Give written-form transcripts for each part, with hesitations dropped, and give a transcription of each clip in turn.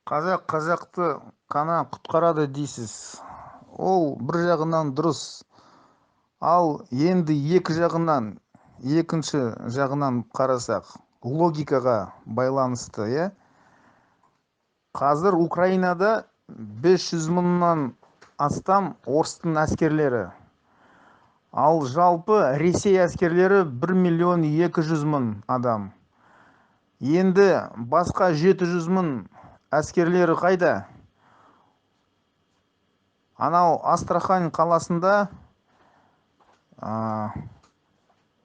Қазақ қазақты қана құтқарады дейсіз. Ол бір жағынан дұрыс. Ал енді екі жағынан, екінші жағынан қарасақ, логикаға байланысты, иә? Қазір Украинада 500 мыңнан астам орыстың әскерлері. Ал жалпы Ресей әскерлері 1 миллион 200 мың адам. Енді басқа 700 мың әскерлері қайда? Анау Астрахань қаласында,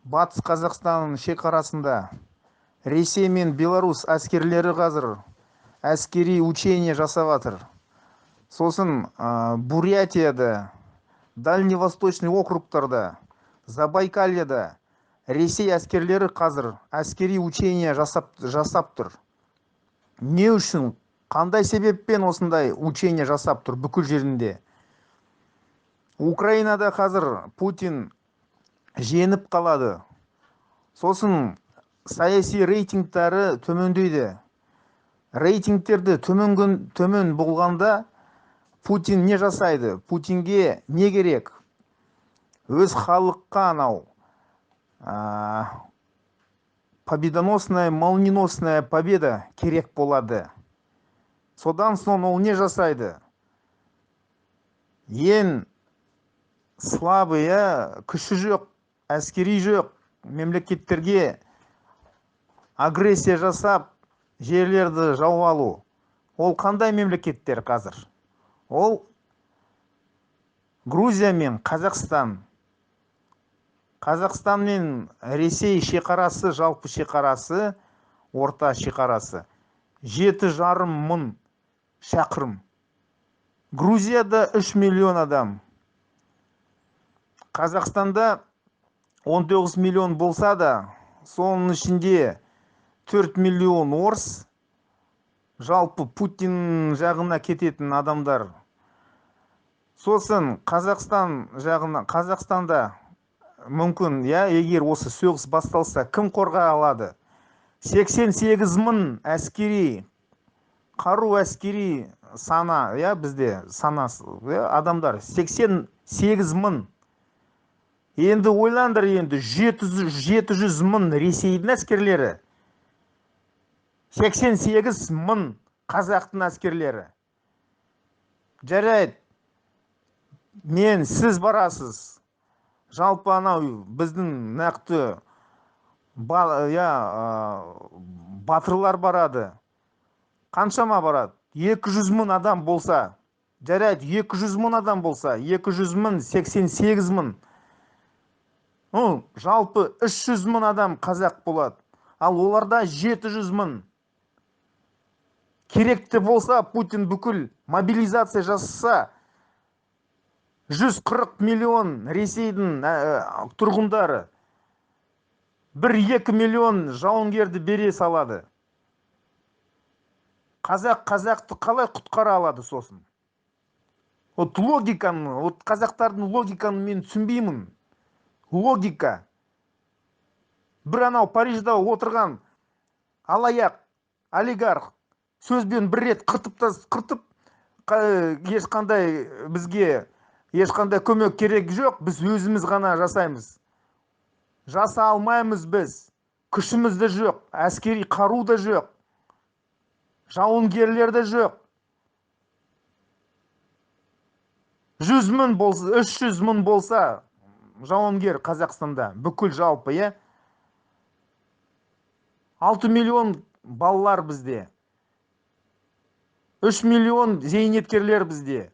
Батыс Қазақстанның шекарасында Ресей мен Беларусь әскерлері қазір әскери учение жасап жатыр. Сосын Бурятияда, Дальневосточный округтарда, Забайкальяда Ресей әскерлері қазір әскери учение жасап тұр. Не үшін, қандай себеппен осындай учение жасап тұр бүкіл жерінде? Украинада қазір Путин жеңіп қалады. Сосын саяси рейтингтары төмендейді. Рейтингтерді төмен болғанда Путин не жасайды? Путинге не керек? Өз халыққа анау победоносная, молниеносная победа керек болады. Содан соң ол не жасайды? Ең слабый, күші жоқ, әскери жоқ мемлекеттерге агрессия жасап, жерлерді жауып алу. Ол қандай мемлекеттер қазір? Ол Грузия мен Қазақстан. Қазақстан мен Ресей шекарасы, жалпы шекарасы, орта шекарасы 7,5 мың шақырым. Грузияда 3 миллион адам. Қазақстанда 19 миллион болса да, соның ішінде 4 миллион орыс, жалпы Путин жағына кететін адамдар. Сосын Қазақстан жағына, Қазақстанда мүмкін, егер осы соғыс басталса, кім қорғай алады? 88 мың әскери, қару әскери сана, бізде санасы, адамдар 88 мың. Енді ойлаңдар, енді 700 мың Ресейдің әскерлері, 88 мың қазақтың әскерлері. Жарайды, мен, сіз барасыз. Жалпы анау біздің нақты батырлар барады. Қаншама барады? 200 мың адам болса, жарайды, 200 мың адам болса, 200 мың, 88 мың. Жалпы 300 мың адам қазақ болады. Ал оларда 700 мың. Керекті болса, Путин бүкіл мобилизация жасаса, 140 миллион Ресейдің тұрғындары 1-2 миллион жауынгерді бере салады. Қазақ қазақты қалай құтқара алады сосын? Вот логиканы, вот қазақтардың логиканы мен түсінбеймін. Логика. Бір анау Парижда отырған алаяқ, олигарх сөзбен бір рет қыртып, ешқандай бізге ешқандай көмек керек жоқ, біз өзіміз ғана жасаймыз. Жаса алмаймыз біз. Күшіміз де жоқ, әскери қару да жоқ, жауынгерлер де жоқ. 100 мың болса, 300 мың болса жауынгер Қазақстанда, бүкіл жалпы, 6 миллион балалар бізде. 3 миллион зейнеткерлер бізде.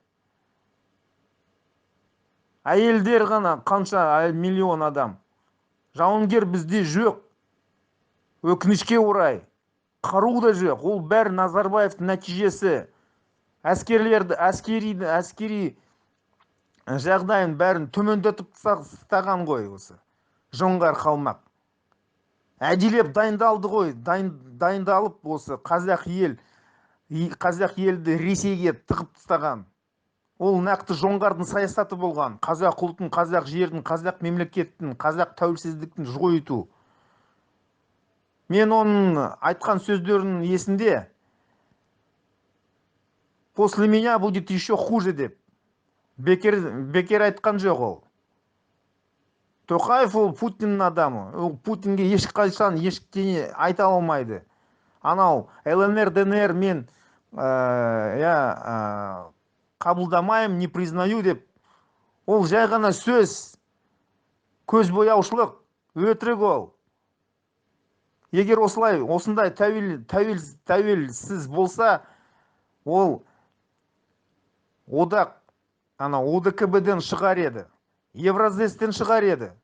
Әйелдер ғана қанша миллион адам. Жауынгер бізде жоқ. Өкінішке орай. Қару да жоқ. Ол бәрі Назарбаевтың нәтижесі. Әскерлерді, әскери жағдайын бәрін төмендетіп тастаған ғой осы. Жоңғар қалмақ. Әдейілеп дайындалды ғой. Дайындалып осы қазақ елді Ресейге тығып тастаған. Ол нақты жоңғардың саясаты болған. Қазақ ұлтын, қазақ жерін, қазақ мемлекеттін, қазақ тәуелсіздіктің жойыту. Мен оның айтқан сөздерінің есінде. После меня будет еще хуже деп. Бекер айтқан жоқ ол. Тоқаев ол Путиннің адамы. Ол Путинге ешқашан ештеңе айта алмайды. Анау ЛНР, ДНР мен қабылдамаймын, не признаю деп. Ол жай ғана сөз, көз бояушылық, өтірік ол. Егер осылай, осындай тәуелсіз болса, ол одақ, ана ОДКБ-ден шығар еді, Евразэстен шығар еді.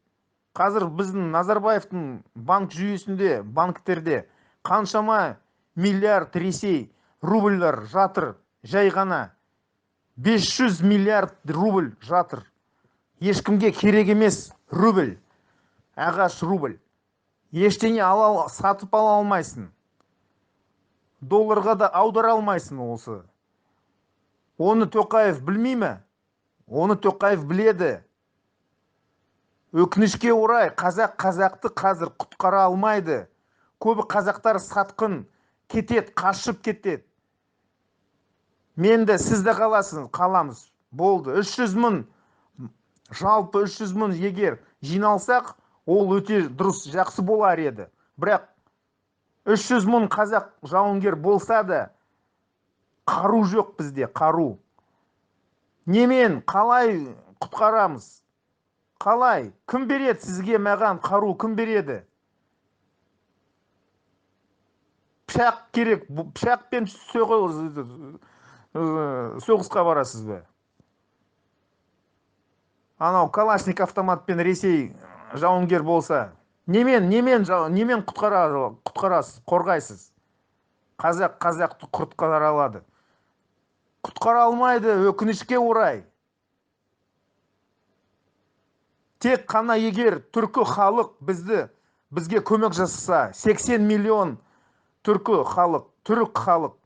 Қазір біздің Назарбаевтың банк жүйесінде, банктерде қаншама миллиард Ресей рубльлер жатыр, жай ғана. 500 миллиард рубль жатыр. Ешкімге керек емес рубль, ағаш рубль. Ештеңе сатып ала алмайсың. Долларға да аудара алмайсың осы. Оны Тоқаев білмей ме? Оны Тоқаев біледі. Өкінішке орай, қазақ қазақты қазір құтқара алмайды. Көбі қазақтар сатқын кетеді, қашып кетеді. Мен де, сіз де қаласыз, қаламыз. Болды. 300 мың, жалпы 300 мың егер жиналсақ, ол өте дұрыс, жақсы болар еді. Бірақ 300 мың қазақ жауынгер болса да, қару жоқ бізде, қару. Немен, қалай құтқарамыз? Қалай? Кім береді сізге, маған қару кім береді? Пышақ керек, пышақпен соғысқа барасыз ба? Анау Калашник автоматпен Ресей жауынгер болса, немен құтқарасыз, қорғайсыз? Қазақ қазақты құтқара алады. Құтқара алмайды, өкінішке орай. Тек қана егер түркі халық бізге көмек жасаса, 80 миллион түркі халық, түрік халық,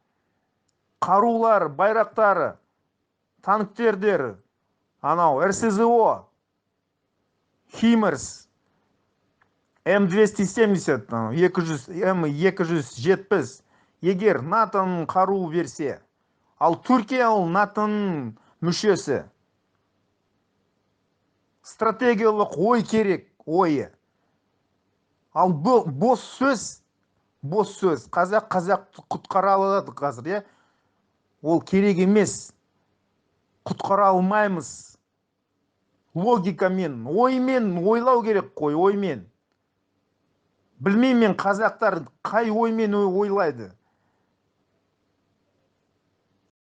қарулар, байрақтары, танктердері, анау РСЗО, Химерс, М270, М270, егер НАТО-ның қаруы берсе, ал Түркия ол НАТО-ның мүшесі. Стратегиялық ой керек, ойы. Ал бос сөз, бос сөз. Қазақ қазақты құтқара алады қазір, иә? Ол керек емес. Құтқара алмаймыз. Логикамен, оймен ойлау керек қой, оймен. Білмеймін мен, қазақтар қай оймен ойлайды.